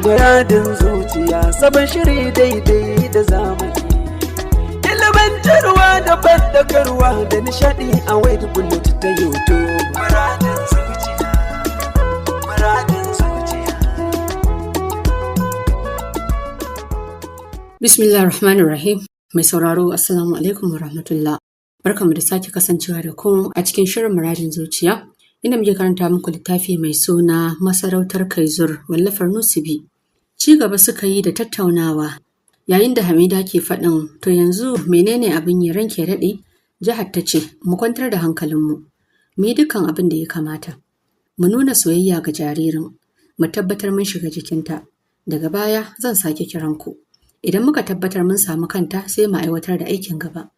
Muradin zuciya sabon shiri daidai da zamani. Ilimantarwa da bandakarwa da nishadi a Wade Bullet ta YouTube. Muradin zuciya, muradin zuciya. Bismillah rahmanir rahim. Mai sauraro, Assalamu alaikum wa rahmatullah. Barkamu da sake kasancewa da ku a cikin shirin Muradin Zuciya, inda muke karanta muku littafi mai suna Masarautar Kaizur, wallafar Nusibi. Ci gaba suka yi da tattaunawa yayin da Hamida ke faɗin, "To, yanzu menene abin yi, ranke daɗe?" Jihar ta ce, "Mu kwantar da hankalinmu, mu yi dukkan abin da ya kamata. Mu nuna soyayya ga jaririn, mu tabbatar mun shiga jikinta. Daga baya zan sake kiran ku. Idan muka tabbatar mun samu kanta, sai mu aiwatar da aikin gaba."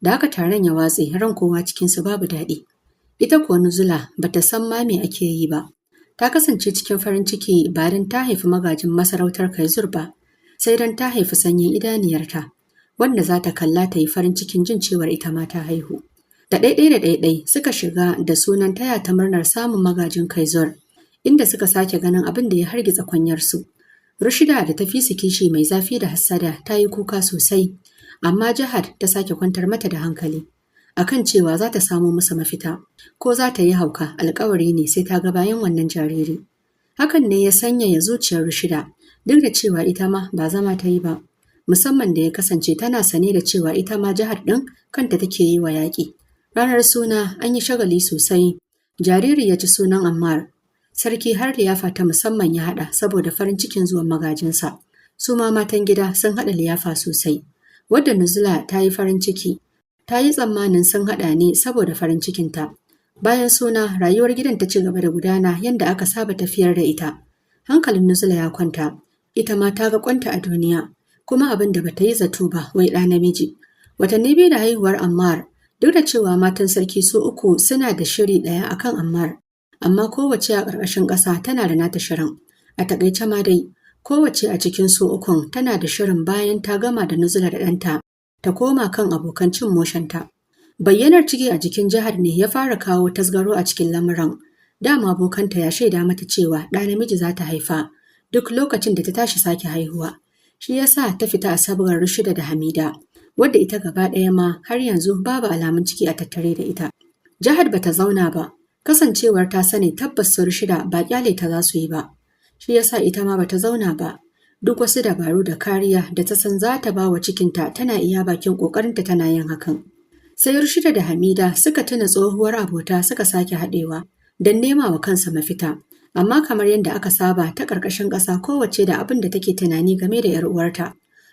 Da haka taron ya watse, ran kowa cikinsu babu daɗi. Ita kuwa Nuzula bata san ma me ake yi ba. Ta kasance cikin farin ciki ba don ta haifi magajin masarautar Kaizur ba, sai don ta haifi sanyin idaniyarta, wanda za ta kalla ta yi farin cikin jin cewar ita ma ta haihu. Da ɗaiɗai da ɗaiɗai suka shiga da sunan taya ta murnar samun magajin Kaizur, inda suka sake ganin abin da ya hargitsa kwanyarsu. Rushida da ta fi su kishi mai zafi da hassada ta yi kuka sosai, amma Jihad ta sake kwantar mata da hankali akan cewa za ta samo musu mafita, ko za ta yi hauka, alkawari ne sai ta ga bayan wannan jariri. Hakan ne ya sanyaya zuciyar Rushida, duk da cewa ita ma ba zama ta yi ba, musamman da ya kasance tana sane da cewa ita ma Jihad ɗin kanta take yi wa yaƙi. Ranar suna an yi shagali sosai, jariri ya ci sunan Ammar. Sarki har liyafa ta musamman ya haɗa saboda farin cikin zuwan magajinsa. Su ma matan gida sun haɗa liyafa sosai. Wadda Nuzula ta yi farin ciki, ta yi tsammanin sun haɗa ne saboda farin cikinta. Bayan suna, rayuwar gidan ta ci gaba da gudana yadda aka saba tafiyar da ita. Hankalin Nuzula ya kwanta, ita ma ta ga kwanta a duniya, kuma abin da bata yi zato ba, wai ɗa namiji. Watanni 2 da haihuwar Ammar, duk da cewa matan sarki su uku suna da shiri ɗaya akan Ammar, amma kowace a ƙarƙashin ƙasa tana da nata shirin. A taƙaice ma dai, kowace a cikin su ukun tana da shirin bayan ta gama da Nuzula da ɗanta, ta koma kan abokan cin moshenta. Bayyanar ciki a jikin Jihar ne ya fara kawo tasgaro a cikin lamuran. Dama bokanta ya shaida mata cewa ɗa namiji za ta haifa duk lokacin da ta tashi sake haihuwa. Shi ya sa ta fita a sabgar Rushida da Hamida, wadda ita gaba ɗaya ma har yanzu babu alamun ciki a tattare da ita. Jihar bata zauna ba, kasancewar ta sani tabbas su Rushida ba kyale ta za su yi ba. Shi ya sa ita ma bata zauna ba. Duk wasu dabaru da kariya da ta san za ta ba wa cikinta, tana iya bakin ƙoƙarinta tana yin hakan. Sai Rushida da Hamida suka tuna tsohuwar abota, suka sake haɗewa don nema wa kansa mafita. Amma kamar yadda aka saba, ta ƙarƙashin ƙasa kowace da abin da take tunani game da ‘yar uwarta.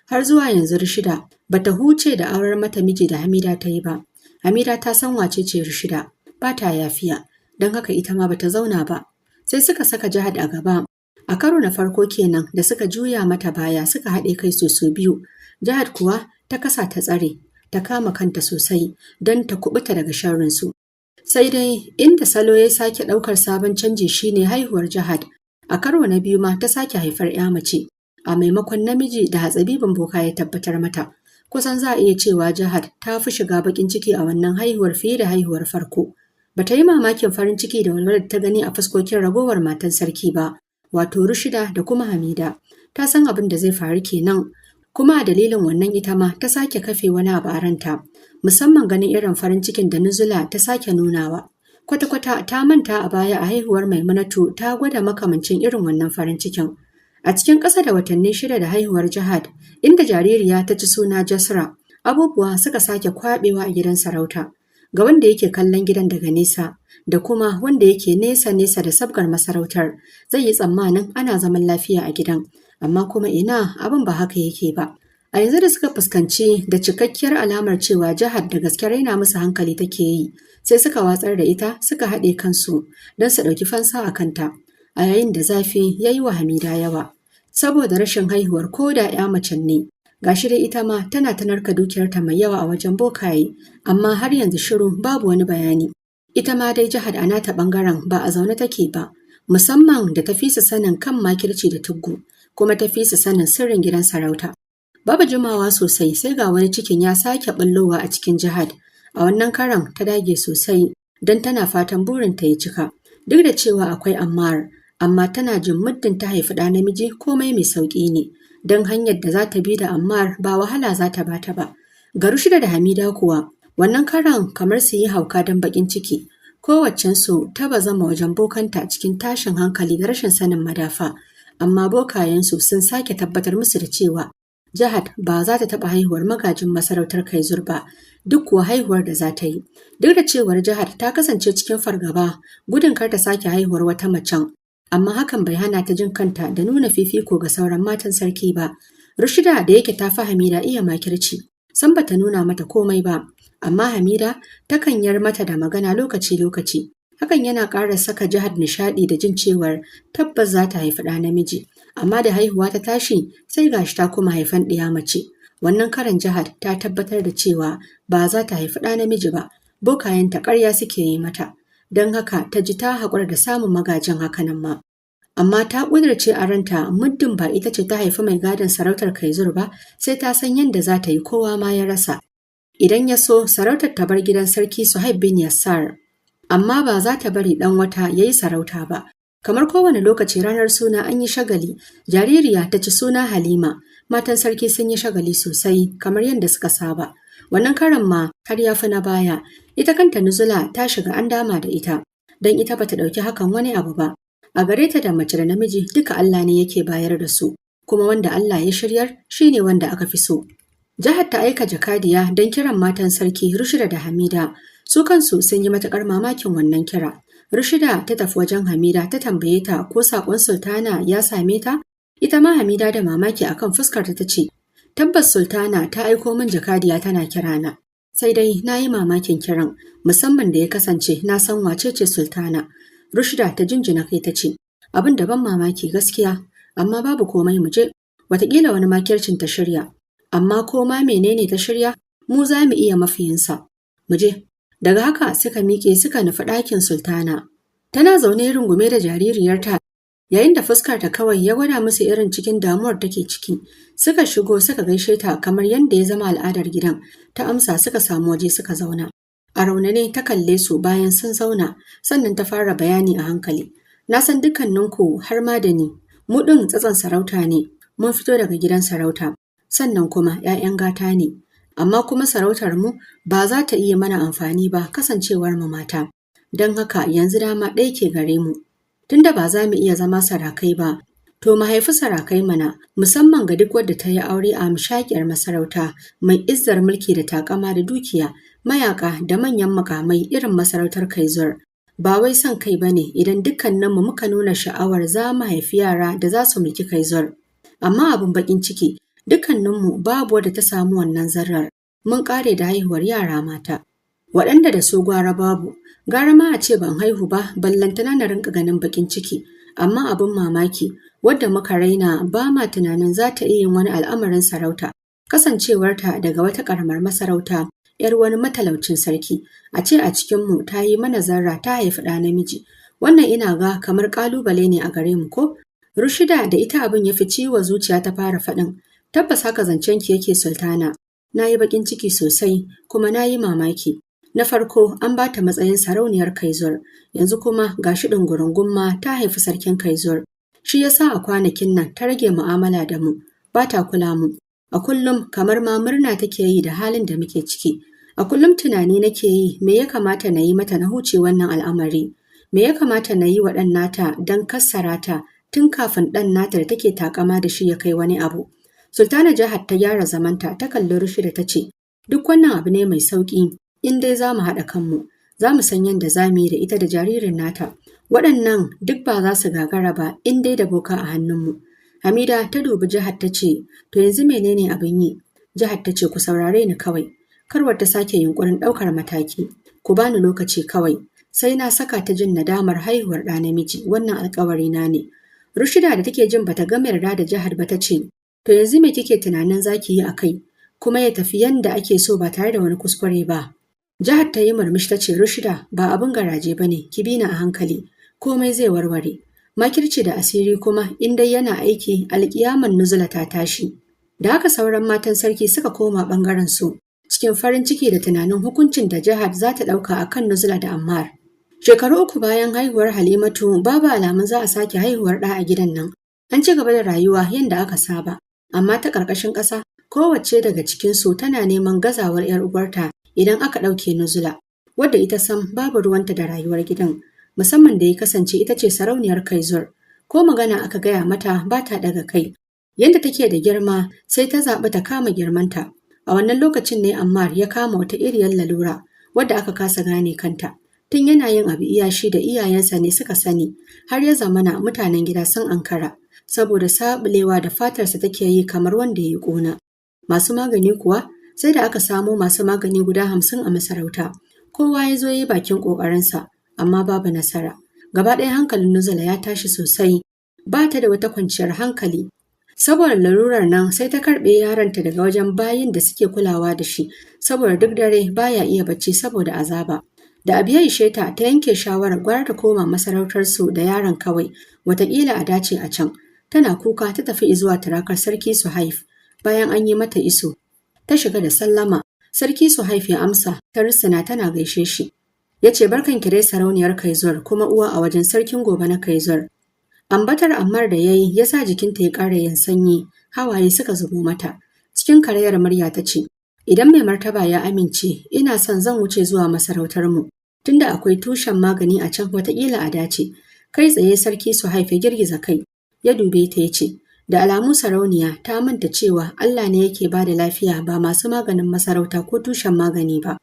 Har zuwa yanzu Rushida bata huce da auren mata miji da Hamida ta yi ba. Hamida ta san wace ce Rushida, ba ta yafiya, don haka ita ma bata zauna ba. Sai suka saka Jihad a gaba. A karo na farko kenan da suka juya mata baya suka haɗe kai su biyu. Jihad kuwa ta kasa ta tsare, ta kama kanta sosai don ta kubuta daga sharrinsu. Sai dai inda salo ya sake ɗaukar sabon canji shine haihuwar Jihad. A karo na biyu ma ta sake haifar ‘ya mace, a maimakon namiji da hatsabibin boka ya tabbatar mata. Kusan za a iya cewa Jihad ta fi shiga baƙin ciki a wannan haihuwar fiye da haihuwar farko. Ba ta yi mamakin farin ciki da walwalar ta gani a fuskokin ragowar matan sarki ba, wato Rushida da kuma Hamida. Ta san abin da zai faru kenan, kuma a dalilin wannan ita ma ta sake kafe wani abu a ranta, musamman ganin irin farin cikin da Nuzula ta sake nunawa. Kwata-kwata ta manta a baya a haihuwar Maimunatu ta gwada makamancin irin wannan farin cikin. A cikin ƙasa da watanni 6 da haihuwar Jihad, inda jaririya ta ci suna Jasra, abubuwa suka sake kwaɓewa a gidan sarauta. Ga wanda yake kallon gidan daga nesa, da kuma wanda yake nesa-nesa da sabgar masarautar, zai yi tsammanin ana zaman lafiya a gidan, amma kuma ina, abin ba haka yake ba. A yanzu da suka fuskanci da cikakkiyar alamar cewa Jihar da gaske raina musu hankali take yi, sai suka watsar da ita, suka haɗe kansu don su ɗauki fansa a kanta, a yayin da zafi ya yi wa Hamida yawa. Saboda rashin haihuwar ko da ‘ya macen ne, gashi dai ita ma tana ta narka dukiyarta mai yawa a wajen bokaye, amma har yanzu shiru, babu wani bayani. Ita ma dai Jihar a nata ɓangaren ba a zaune take ba, musamman da ta fi su sanin kan makirci da tuggu, kuma ta fi su sanin sirrin gidan sarauta. Babu jimawa sosai sai ga wani cikin ya sake ɓullowa a cikin Jihad. A wannan karan ta dage sosai don tana fatan burinta ya cika. Duk da cewa akwai Ammar, Amma tana jin muddin ta haifi ɗa namiji komai mai sauƙi ne, don hanyar da za ta bi da Ammar ba wahala za ta bata ba. Ga Rushida da Hamida kuwa, wannan karan kamar su yi hauka don baƙin ciki. Kowaccensu ta bazama wajen bokanta cikin tashin hankali da rashin sanin madafa, amma bokayensu sun sake tabbatar musu da cewa Jihad ba za ta taɓa haihuwar magajin masarautar Kaizur ba, duk kuwa haihuwar da za ta yi. Duk da cewar Jihad ta kasance cikin fargaba gudun kar ta sake haihuwar wata macen, amma hakan bai hana ta jin kanta da nuna fifiko ga sauran matan sarki ba. Rushida da yake ta fi Hamida iya makirci, san bata nuna mata komai ba, amma Hamida takan yar mata da magana lokaci-lokaci. Hakan yana ƙara saka Jihad nishaɗi da jin cewar tabbas za ta haifi ɗa namiji. Amma da haihuwa ta tashi sai gashi ta kuma haifan ɗiya mace. Wannan karan Jihad ta tabbatar da cewa ba za ta haifi ɗa namiji ba, bokayenta ƙarya suke yi mata. Don haka ta ji ta haƙura da samun magajin hakanan ma. Amma ta ƙudurce a ranta muddin ba ita ce ta haifi mai gadon sarautar Kaizur ba, sai ta san yadda za ta yi kowa ma ya rasa. Idan ya so, sarautar ta bar gidan sarki Suhaib bin Yassar. Amma ba za ta bari ɗan wata ya yi sarauta ba. Kamar kowane lokaci ranar suna an yi shagali, jaririya ta ci suna Halima, matan sarki sun yi shagali sosai kamar yadda suka saba. Wannan karan ma har ya fi na baya, ita kanta Nuzula ta shiga an dama da ita, don ita bata ɗauki hakan wani abu ba. A gare ta da mace da namiji duka Allah ne yake bayar da su, kuma wanda Allah ya shiryar shi ne wanda aka fi so. Jihar ta aika jakadiya don kiran matan sarki Rushida da Hamida, su kansu sun yi matuƙar mamakin wannan kira. Rushida ta tafi wajen Hamida ta tambaye ta ko saƙon Sultana ya same ta? Ita ma Hamida da mamaki akan fuskarta ta ce, Tabbas Sultana ta aiko min jakadiya tana kirana. Sai dai na yi mamakin kiran, musamman da ya kasance na san wace ce Sultana. Rushida ta jinjina kai ta ce, Abin da ban mamaki gaskiya, amma babu komai mu je. Wataƙila wani makircin ta shirya, amma ko ma menene ta shirya, mu za mu iya mafiyinsa. Mu je. Daga haka suka miƙe suka nufi ɗakin Sultana. Tana zaune rungume da jaririyarta yayin da fuskarta kawai ya gwada musu irin cikin damuwar take ciki. Suka shigo suka gaishe ta kamar yadda ya zama al'adar gidan. Ta amsa suka samu waje suka zauna. A raunane ta kalle su bayan sun zauna, sannan ta fara bayani a hankali. Na san dukkaninku har ma da ni, mu ɗin tsatson sarauta ne, mun fito daga gidan sarauta, sannan kuma ‘ya'yan gata ne. Amma kuma sarautar mu ba za ta iya mana amfani ba kasancewar mu mata. Don haka yanzu dama ɗaya ke gare mu. Tunda ba za mu iya zama sarakai ba, to mu haifi sarakai mana, musamman ga duk wadda ta yi aure a hamshakiyar masarauta mai izzar mulki da takama da dukiya, mayaka da manyan mukamai irin masarautar Kaizur. Ba wai son kai ba ne idan dukkaninmu muka nuna sha'awar za mu haifi yara da za su mulki Kaizur. Amma abin baƙin ciki, dukkaninmu babu wadda ta samu wannan zarrar. Mun ƙare da haihuwar yara mata. Waɗanda da su gwara babu, gara ma a ce ban haihu ba, ballantana na rinƙa ganin baƙin ciki. Amma abin mamaki, wadda muka raina ba ma tunanin za ta iya yin wani al'amarin sarauta. Kasancewarta daga wata ƙaramar masarauta, ‘yar wani matalaucin sarki, a ce a cikinmu ta yi mana zarra ta haifi ɗa namiji. Wannan ina ga kamar ƙalubale ne a gare mu ko? Rushida da ita abin ya fi ciwo zuciya ta fara faɗin, tabbas haka zancenki yake Sultana. Na yi baƙin ciki sosai kuma na yi mamaki. Na farko an ba ta matsayin sarauniyar Kaizur, yanzu kuma ga shi ɗungurungun ma ta haifi sarkin Kaizur. Shi ya sa a kwanakin nan ta rage mu'amala da mu, ba ta kula mu. A kullum kamar ma murna take yi da halin da muke ciki. A kullum tunani nake yi me ya kamata na yi mata na huce wannan al'amari. Me ya kamata na yi wa ɗan nata don kassara ta tun kafin ɗan nata da take takama da shi ya kai wani abu. Sultana Jihad ta gyara zamanta ta kalli Rushida ta ce, Duk wannan abu ne mai sauƙi, in dai za mu haɗa kanmu, za mu san yadda za mu yi da ita da jaririn nata. Waɗannan duk ba za su gagara ba in dai da boka a hannunmu. Hamida ta dubi Jihad ta ce, To yanzu menene abin yi? Jihad ta ce, Ku saurare ni kawai. Kar ta sake yunƙurin ɗaukar mataki. Ku bani lokaci kawai. Sai na saka ta jin nadamar haihuwar ɗa namiji, wannan alƙawari na ne. Rushida da take jin bata gama yarda da Jihad ba ta ce, To yanzu me kike tunanin za ki yi a kai? Kuma ya tafi yanda ake so ba tare da wani kuskure ba. Jihad ta yi murmushi ta ce, Rushida ba abin garaje ba ne, ki bi ni a hankali, komai zai warware. Makirci da asiri kuma in dai yana aiki alƙiyaman Nuzula ta tashi. Da haka sauran matan sarki suka koma ɓangaren su cikin farin ciki da tunanin hukuncin da Jihad za ta ɗauka a kan Nuzula da Ammar. Shekaru 3 bayan haihuwar Halimatu, babu alamun za a sake haihuwar ɗa a gidan nan. An ci gaba da rayuwa yadda aka saba, amma ta ƙarƙashin ƙasa kowacce daga cikinsu tana neman gazawar 'yar uwarta idan aka ɗauke Nuzula, wadda ita sam babu ruwanta da rayuwar gidan, musamman da ya kasance ita ce sarauniyar Kaizur. Ko magana aka gaya mata ba ta ɗaga kai. Yadda take da girma sai ta zaɓi ta kama girmanta. A wannan lokacin ne Ammar ya kama wata iriyar lalura wadda aka kasa gane kanta. Tun yana yin abu iya shi da iyayensa ne suka sani, har ya zamana mutanen gida sun ankara, saboda sabulewa da fatarsa take yi kamar wanda ya yi ƙuna. Masu magani kuwa sai da aka samo masu magani guda 50 a masarauta. Kowa ya zo ya yi bakin ƙoƙarinsa, amma babu nasara. Gaba ɗaya hankalin Nuzula ya tashi sosai, ba ta da wata kwanciyar hankali. Saboda larurar nan sai ta karɓe yaronta daga wajen bayin da suke kulawa da shi, saboda duk dare baya iya bacci saboda azaba. Da abu ya ishe ta, ta yanke shawarar gwara ta koma masarautarsu da yaron kawai, wataƙila a dace a can. Tana kuka ta tafi zuwa turakar Sarki Suhaif bayan an yi mata iso. Ta shiga da sallama, Sarki Suhaif ya amsa, ta rusuna tana gaishe shi. Ya ce barkan ki dai sarauniyar Kaizur kuma uwa a wajen sarkin gobe na Kaizur. Ambatar Ammar da ya yi ya sa jikinta ya ƙara yin sanyi, hawaye suka zubo mata. Cikin karayar murya ta ce, idan mai martaba ya amince, ina son zan wuce zuwa masarautarmu, tunda akwai tushen magani a can wataƙila a dace. Kai tsaye Sarki Suhaif ya girgiza kai, ya dube ta ya ce, da alamu sarauniya ta manta cewa Allah ne yake ba da lafiya ba masu maganin masarauta ko tushen magani ba.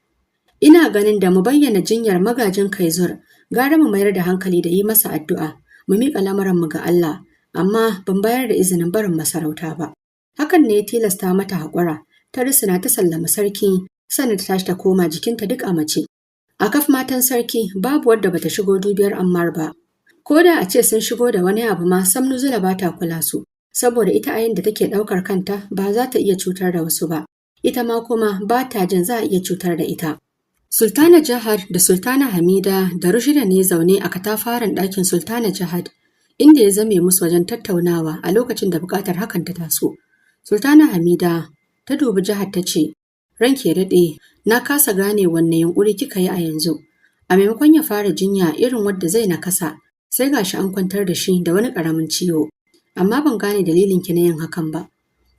Ina ganin da mu bayyana jinyar magajin Kaizur, gara mu mayar da hankali da yi masa addu'a, mu miƙa lamuranmu ga Allah, amma ban bayar da izinin barin masarauta ba. Hakan ne ya tilasta mata haƙura, ta rusuna ta sallama sarki, sannan ta tashi ta koma jikinta duk a mace. A kaf matan sarki babu wadda bata shigo dubiyar Ammar ba. Ko da a ce sun shigo da wani abu ma sam Nuzula ba ta kula su, saboda ita a yanda take ɗaukar kanta ba za ta iya cutar da wasu ba. Ita ma kuma ba ta jin za a iya cutar da ita. Sultana Jahad da Sultana Hamida da Rushida ne zaune a katafaren ɗakin Sultana Jahad, inda ya zame musu wajen tattaunawa a lokacin da buƙatar hakan ta taso. Sultana Hamida ta dubi Jahad ta ce, ranki ya daɗe, na kasa gane wanne yunƙuri kika yi a yanzu. A maimakon ya fara jinya irin wadda zai nakasa, sai gashi an kwantar da shi da wani ƙaramin ciwo. Amma ban gane dalilin ki na yin hakan ba.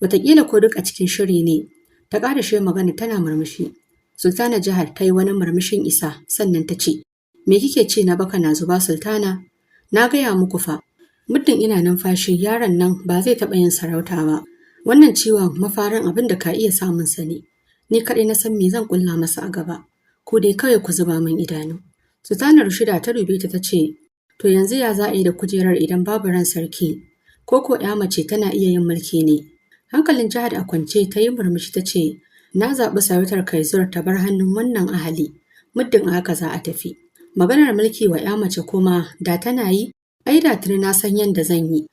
Wataƙila ko duk a cikin shiri ne. Ta ƙara shi magana tana murmushi. Sultana Jahad ta yi wani murmushin isa, sannan ta ce, me kike ce na baka na zuba Sultana? Na gaya muku fa, muddin ina numfashi yaron nan ba zai taɓa yin sarauta ba. Wannan ciwon mafarin abin da ka iya samun sa ne. Ni kaɗai na san me zan ƙulla masa a gaba. Ku dai kawai ku zuba min idanu. Sultana Rushida ta dube ta ta ce, to yanzu ya za a yi da kujerar idan babu ran sarki? Ko ko ‘ya mace tana iya yin mulki ne? Hankalin Jahad a kwance ta yi murmushi ta ce, na zaɓi sarautar Kaizur ta bar hannun wannan ahali, muddin haka za a tafi. Maganar mulki wa ‘ya mace kuma da tana yi, ai da tuni na san yadda zan yi.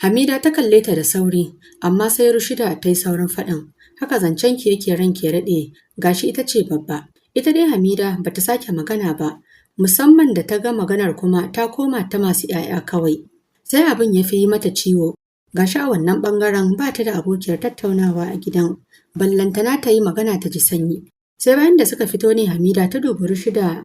Hamida ta kalle ta da sauri, amma sai Rushida ta yi saurin faɗin, haka zancen ki yake ranki ya daɗe, gashi ita ce babba. Ita dai Hamida bata sake magana ba, musamman da ta ga maganar kuma ta koma ta masu ‘ya'ya kawai. Sai abin ya fi yi mata ciwo, gashi a wannan ɓangaren ba ta da abokiyar tattaunawa a gidan, ballantana ta yi magana ta ji sanyi. Sai bayan da suka fito ne Hamida ta dubi Rushida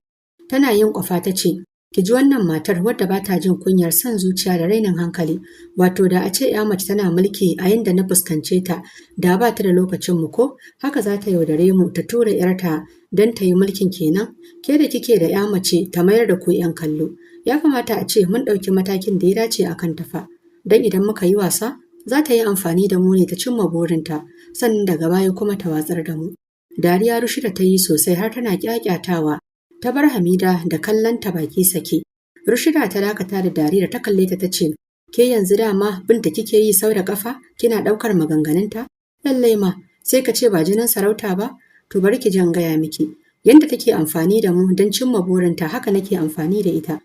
tana yin kwafa ta ce, ki ji wannan matar wadda ba ta jin kunyar son zuciya da rainin hankali, wato da a ce ‘ya mace tana mulki a yanda na fuskance ta, da ba ta da lokacin mu ko, haka za ta yaudare mu ta tura ‘yarta don ta yi mulkin kenan, ke da kike da ‘ya mace ta mayar da ku ‘yan kallo. Ya kamata a ce mun ɗauki matakin da ya dace a kan tafa, don idan muka yi wasa, za ta yi amfani da mu ne ta cimma burinta, sannan daga baya kuma ta watsar da mu. Dariya Rushida ta yi sosai har tana ƙyaƙyatawa, ta bar Hamida da kallonta baki sake. Rushida ta dakata da dariyar ta kalle ta tace, ke yanzu dama binta kike yi sau da kafa, kina ɗaukar maganganunta? Lallai ma, sai ka ce ba jinin sarauta ba? To bari ki jan gaya miki. Yanda take amfani da mu don cimma burinta haka nake amfani da ita.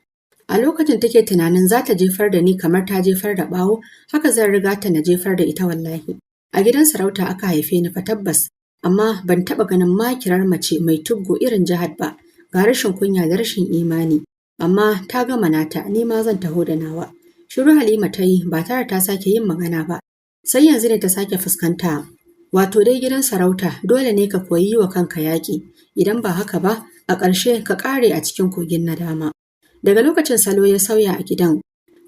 A lokacin take tunanin za ta jefar da ni kamar ta jefar da ɓawo, haka zan riga ta na jefar da ita wallahi. A gidan sarauta aka haife ni fa tabbas, amma ban taɓa ganin makirar mace mai tuggo irin Jahad ba, ga rashin kunya da rashin imani. Amma ta gama nata, ni ma zan taho da nawa. Shiru Halima ta yi ba tare ta sake yin magana ba. Sai yanzu ne ta sake fuskanta. Wato dai gidan sarauta dole ne ka koyi yi wa kanka yaƙi, idan ba haka ba, a ƙarshe ka ƙare a cikin kogin nadama. Daga lokacin salo ya sauya a gidan.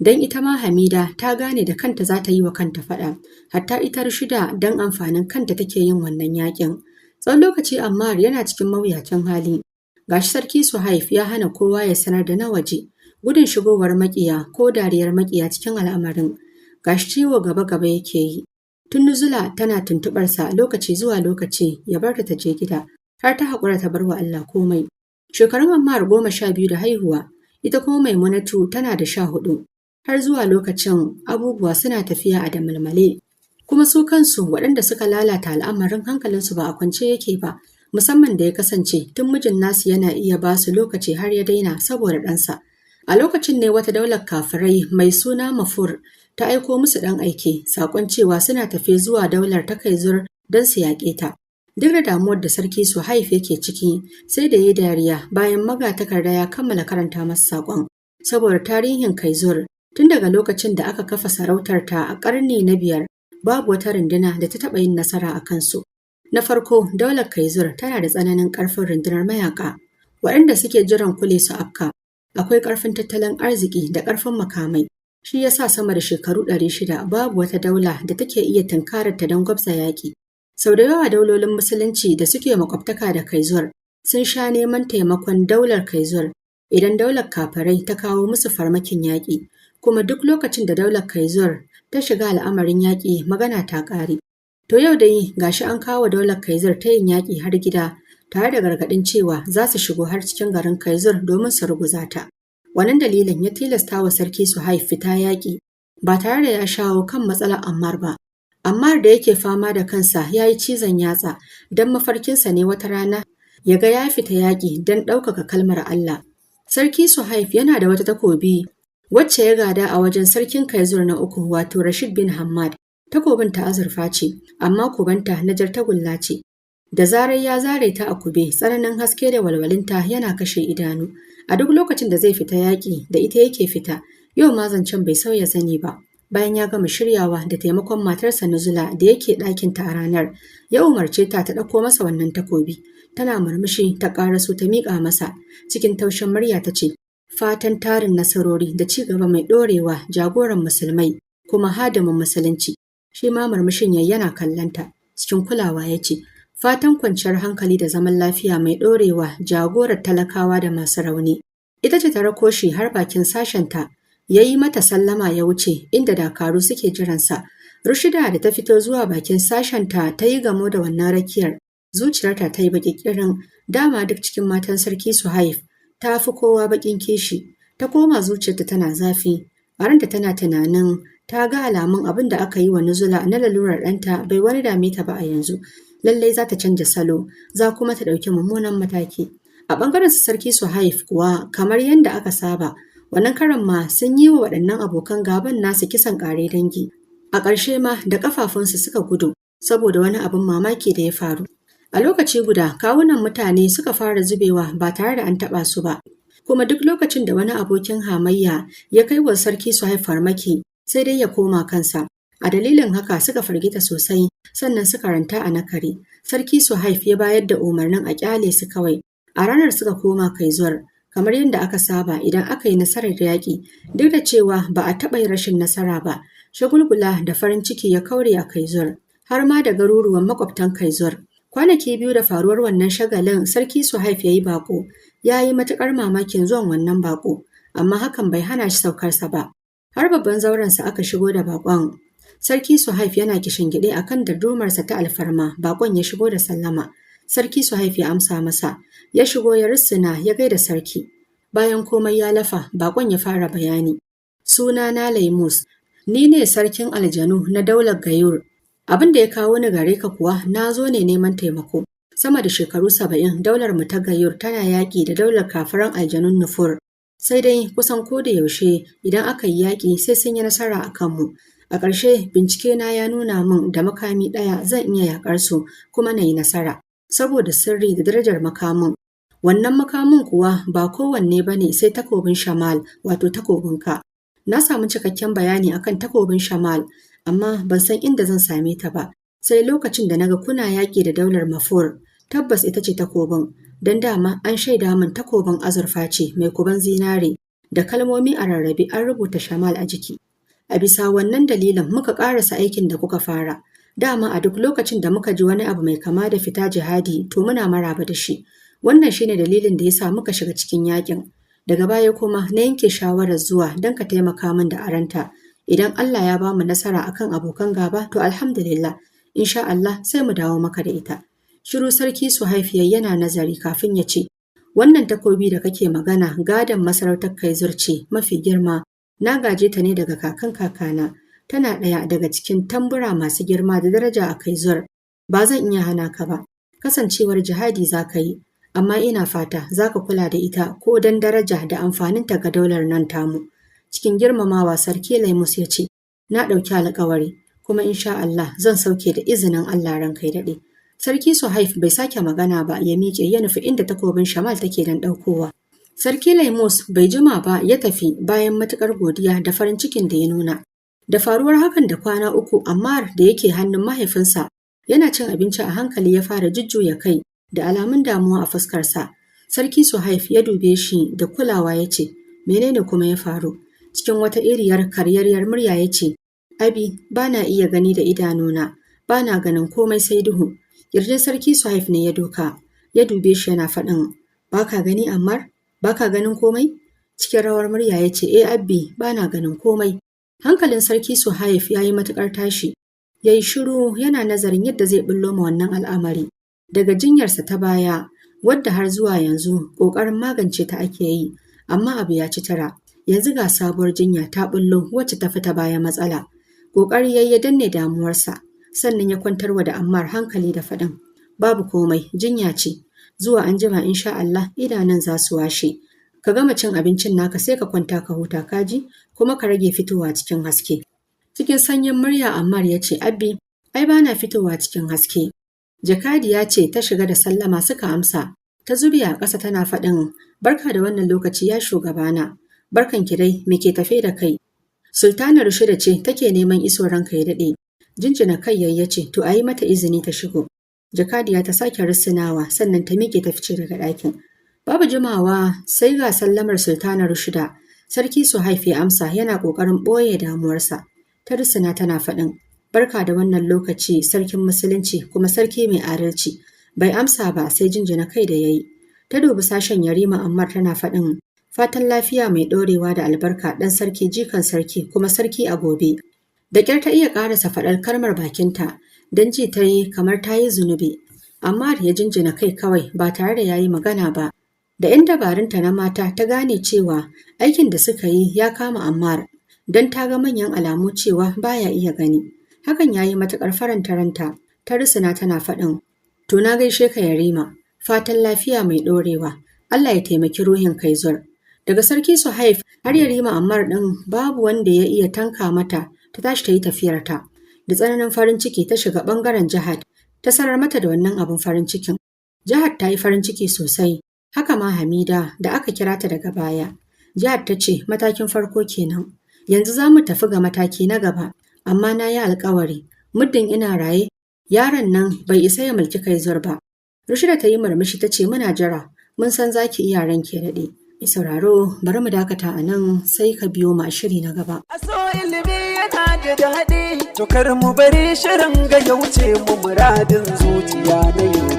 Don ita ma Hamida ta gane da kanta za ta yi wa kanta faɗa, hatta ita Rashida don amfanin kanta take yin wannan yaƙin. Tsawon lokaci Ammar yana cikin mawuyacin hali. Gashi Sarki Suhaif ya hana kowa ya sanar da na waje, gudun shigowar maƙiya ko dariyar maƙiya cikin al'amarin. Gashi ciwo gaba-gaba yake yi. Tun Nuzula tana tuntuɓarsa lokaci zuwa lokaci ya bar ta je gida, har ta haƙura ta bar wa Allah komai. Shekarun Ammar 12 da haihuwa, ita kuma Maimunatu tana da 14. Har zuwa lokacin abubuwa suna tafiya a damalmale. Kuma su kansu waɗanda suka lalata al'amarin hankalinsu ba a kwance yake ba, musamman da ya kasance tun mijin nasu yana iya ba su lokaci har ya daina saboda ɗansa. A lokacin ne wata daular kafirai mai suna Mafur ta aiko musu ɗan aike saƙon cewa suna tafe zuwa daular ta Kaizur don su yaƙe ta. Duk da damuwar da Sarki Suhaif yake ciki, sai da ya yi dariya bayan magatakarda ya kammala karanta masa saƙon. Saboda tarihin Kaizur, tun daga lokacin da aka kafa sarautarta a ƙarni na 5, babu wata runduna da ta taɓa yin nasara a kansu. Na farko, daular Kaizur tana da tsananin ƙarfin rundunar mayaƙa, waɗanda suke jiran kule su afka. Akwai ƙarfin tattalin arziki da ƙarfin makamai. Shi ya sa sama da shekaru 600 babu wata daula da take iya tunkarar ta don gwabza yaƙi. Sau da yawa daulolin musulunci da suke makwabtaka da Kaizur sun sha neman taimakon daular Kaizur idan daular kafirai ta kawo musu farmakin yaƙi, kuma duk lokacin da daular Kaizur ta shiga al'amarin yaƙi magana ta ƙare. To yau dai gashi an kawo daular Kaizur ta yin yaƙi har gida tare da gargaɗin cewa za su shigo har cikin garin Kaizur domin su ruguza ta. Wannan dalilin ya tilasta wa Sarki Suhaif fita yaƙi ba tare da ya shawo kan matsalar Ammar ba. Ammar da yake fama da kansa ya yi cizon yatsa don mafarkinsa ne wata rana ya ga ya fita yaƙi don ɗaukaka kalmar Allah. Sarki Suhaif yana da wata takobi wacce ya gada a wajen Sarkin Kaizur na uku wato Rashid bin Hammad. Takobin ta azurfa ce, amma kubanta na jar tagulla ce. Da zarar ya zare ta a kube, tsananin haske da walwalinta yana kashe idanu. A duk lokacin da zai fita yaƙi, da ita yake fita. Yau ma zancen bai sauya zani ba. Bayan ya gama shiryawa da taimakon matarsa Nuzula da yake ɗakinta a ranar, ya umarce ta ta ɗauko masa wannan takobi. Tana murmushi ta ƙaraso ta miƙa masa. Cikin taushin murya ta ce, Fatan tarin nasarori da ci gaba mai ɗorewa jagoran musulmai kuma hadimin musulunci. Shi ma murmushin yayi yana kallonta. Cikin kulawa ya ce, Fatan kwanciyar hankali da zaman lafiya mai ɗorewa jagorar talakawa da masu rauni. Ita ce ta rako shi har bakin sashenta, ya yi mata sallama ya wuce inda dakaru suke jiransa. Rushida da ta fito zuwa bakin sashenta ta yi gamo da wannan rakiyar. Zuciyarta ta yi baƙi ƙirin, dama duk cikin matan Sarki Suhaif ta fi kowa baƙin kishi. Ta koma zuciyarta tana zafi, a ranta tana tunanin ta ga alamun abin da aka yi wa Nuzula na lalurar ɗanta bai wani dame ta ba a yanzu. Lallai za ta canja salo, za kuma ta ɗauki mummunan mataki. A ɓangaren su Sarki Suhaif kuwa kamar yadda aka saba, wannan karan ma sun yi wa waɗannan abokan gaban nasu kisan ƙare dangi. A ƙarshe ma da ƙafafunsu suka gudu saboda wani abin mamaki da ya faru. A lokaci guda kawunan mutane suka fara zubewa ba tare da an taɓa su ba. Kuma duk lokacin da wani abokin hamayya ya kai wa Sarki Suhaif farmaki sai dai ya koma kansa. A dalilin haka suka firgita sosai sannan suka ranta a nakare. Sarki Suhaif ya bayar da umarnin a ƙyale su kawai. A ranar suka koma Kaizur kamar yadda aka saba idan aka yi nasarar yaƙi, duk da cewa ba a taɓa yin rashin nasara ba. Shagulgula da farin ciki ya kaure a Kaizur, har ma da garuruwan maƙwabtan Kaizur. Kwanaki biyu da faruwar wannan shagalin Sarki Suhaif ya yi baƙo, ya yi matuƙar mamakin zuwan wannan baƙo, amma hakan bai hana shi saukarsa ba. Har babban zaurensa aka shigo da baƙon. Sarki Suhaif yana kishingiɗe a kan dardumarsa ta alfarma, baƙon ya shigo da sallama. Sarki Suhaif ya amsa masa, ya shigo ya rissuna ya gaida sarki. Bayan komai ya lafa, baƙon ya fara bayani. Suna na Laimus, ni ne sarkin aljanu na daular Gayur. Abin da ya kawo ni gare ka kuwa na zo ne neman taimako. Sama da shekaru 70 daular mu ta Gayur tana yaƙi da daular kafiran aljanun Nufur. Sai dai kusan ko da yaushe idan aka yi yaƙi sai sun yi nasara a kanmu. A ƙarshe bincike na ya nuna min da makami ɗaya zan iya yaƙar su kuma na yi nasara. Saboda sirri da darajar makamin. Wannan makamin kuwa ba kowanne ba ne sai takobin Shamal wato takobinka. Na samu cikakken bayani akan takobin Shamal amma ban san inda zan same ta ba. Sai lokacin da naga kuna yaƙi da daular Mafur, tabbas ita ce takobin. Don dama an shaida min takobin azurfa ce mai kuban zinare Da kalmomi a rarrabe an rubuta Shamal a jiki. A bisa wannan dalilin muka ƙarasa aikin da kuka fara. Dama a duk lokacin da muka ji wani abu mai kama da fita jihadi, to muna maraba da shi. Wannan shine dalilin da ya sa muka shiga cikin yakin. Daga baya kuma na yanke shawarar zuwa don ka taimaka min da aranta. Idan Allah ya bamu nasara akan abokan gaba, to alhamdulillah, insha Allah sai mu dawo maka da ita. Shiru Sarki Suhaif yana nazari kafin ya ce, "Wannan takobi da kake magana gadon masarautar Kaizur ce mafi girma. Na gaje ta ne daga kakan kakana. Tana ɗaya daga cikin tambura masu girma da daraja a Kaizur. Ba zan iya hana ka ba, kasancewar jihadi za ka yi, amma ina fata za ka kula da ita ko don daraja da amfaninta ga daular nan tamu." Cikin girmamawa Sarki Laimus ya ce, "Na ɗauki alƙawari, kuma insha Allah zan sauke da izinin Allah, ranka ya daɗe." Sarki Suhaif bai sake magana ba, ya miƙe ya nufi inda takobin Shamal take don ɗaukowa. Sarki Laimus bai jima ba ya tafi bayan matuƙar godiya da farin cikin da ya nuna. Da faruwar hakan da kwana 3, Ammar da yake hannun mahaifinsa yana cin abinci a hankali ya fara jujjuya kai da alamun damuwa a fuskarsa. Sarki Suhaif ya dube shi da kulawa ya ce, "Menene kuma ya faru?" Cikin wata iriyar karyayyar murya ya ce, "Abi, ba na iya gani da idanuna, ba na ganin komai sai duhu." Ƙirjin Sarki Suhaif ne ya doka, ya dube shi yana faɗin, "Ba ka gani, Ammar? Ba ka ganin komai?" Cikin rawar murya ya ce, "Eh Abbi, ba na ganin komai." Hankalin Sarki Suhaif ya yi matuƙar tashi. Ya yi shiru yana nazarin yadda zai ɓullo ma wannan al'amari. Daga jinyarsa ta baya, wadda har zuwa yanzu ƙoƙarin magance ta ake yi, amma abu ya ci tura. Yanzu ga sabuwar jinya ta ɓullo wacce ta fi ta baya matsala. Ƙoƙari ya yi ya danne damuwarsa, sannan ya kwantarwa da Ammar hankali da faɗin, "Babu komai, jinya ce. Zuwa anjima insha Allah idanun za su washe. Ka gama cin abincin naka sai ka kwanta ka huta, kaji, kuma ka rage fitowa cikin haske." Cikin sanyin murya Ammar ya ce, "Abbi, ai bana fitowa cikin haske." Jakadiya ce ta shiga da sallama suka amsa. Ta zube a ƙasa tana faɗin, "Barka da wannan lokaci, ya shugabana." "Barkan ki dai, me ke tafe da kai?" "Sultana Rushida ce take neman iso, ranka ya daɗe." Jinjina kai yayi ya ce, "To, a yi mata izini ta shigo." Jakadiya ta sake risinawa sannan ta miƙe ta fice daga ɗakin. Babu jimawa sai ga sallamar Sultana Rushida. Sarki Suhaif ya amsa yana ƙoƙarin ɓoye damuwarsa. Ta risina tana faɗin, "Barka da wannan lokaci, sarkin musulunci kuma sarki mai adalci." Bai amsa ba sai jinjina kai da yayi. Ta dubi sashen Yarima Ammar tana faɗin, "Fatan lafiya mai ɗorewa da albarka, ɗan sarki, jikan sarki, kuma sarki a gobe." Da ƙyar ta iya ƙarasa faɗar kalmar bakinta don ji ta yi kamar ta yi zunubi. Ammar ya jinjina kai kawai ba tare da ya yi magana ba. Da ‘yan dabarunta na mata ta gane cewa aikin da suka yi ya kama Ammar, don ta ga manyan alamu cewa baya iya gani. Hakan ya yi matuƙar faranta ranta, ta risina tana faɗin, "To, na gaishe ka, Yarima, fatan lafiya mai ɗorewa, Allah ya taimaki ruhin Kaizur." Daga Sarki Suhaif har Yarima Ammar ɗin babu wanda ya iya tanka mata, ta tashi ta yi tafiyarta. Da tsananin farin ciki ta shiga ɓangaren Jihad, ta sanar mata da wannan abin farin cikin. Jihad ta yi farin ciki sosai, haka ma Hamida da aka kira ta daga baya. Jihad ta ce, "Matakin farko kenan. Yanzu za mu tafi ga mataki na gaba, amma na yi alkawari, muddin ina raye, yaron nan bai isa ya mulki Kaizur ba." Rushida ta yi murmushi ta ce, "Muna jira, mun san za ki iya, ranki ya daɗe." Mai sauraro, bari mu dakata a nan, sai ka biyo mu a shiri na gaba. Aso ilimi yana da daɗi, to kar mu bari shirin ga ya wuce mu. Muradin zuciya na yau,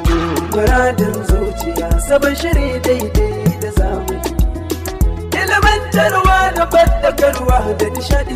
muradin zuciya, sabon shiri daidai da zamani. Ilimantarwa da faɗakarwa da nishaɗi.